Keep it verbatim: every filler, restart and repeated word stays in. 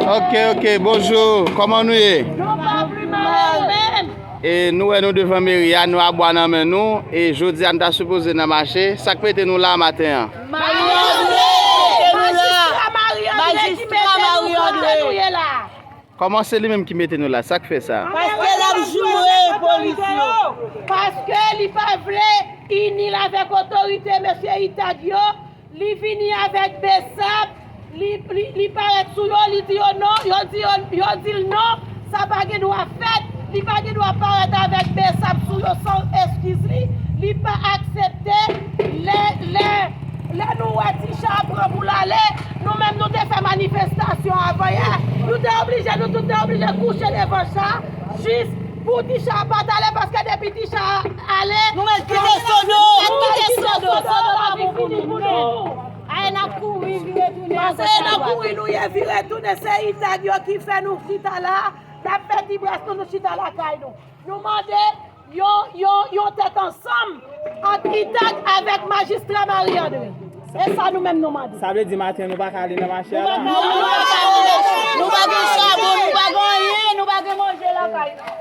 Ok, ok, bonjou. Kòman nou ye? Nou pa pli mal menm. E nou wè nou devan meri a, nou a bwa nan men nou. E jodi a, nou ta sipoze nan mache. Sa k mete nou la maten an? Marie André ki mete nou la. Majistra Marie André ki mete nou kote nou ye la. Kòman se li menm ki mete nou la? Sa k fè sa? Paske l ap joure polis yo. Paske li pa vle ini l avèk otorite mesye Itag yo. Li vini avèk Besap, li, li, li parèt sou yo, li di yo non, yo di yo, yo di l non, sa pa gen dwa fèt, li pa gen dwa parèt avèk Besap sou yo san eskiz li, li pa aksepte lè, lè, lè nou wè Ticha pran pou l ale, nou menm nou te fè manifestasyon avan yè, nou te oblije, nou tout te oblije kouche devan cha, jis pou Ticha pa t ale, paske depi Ticha ale, nou mèt kite Sodo, nou mèt kite Sodo, Sodo pa bon pou nou. Aye n ap kouri vire tounen. Paske n ap kouri nou ye vire tounen, se Itag yo ki fè nou chita la, n ap fè ti bras nou, nou chita lakay nou. Nou mande yon, yon, yon tèt ansanm ant Itag avèk majistra Marie André. E sa nou menm nou mande. Sa vle di maten nou pa ka ale nan mache a la? Nou pa ka ale, nou pa gen chabon, nou pa gen anyen, nou pa gen manje lakay nou.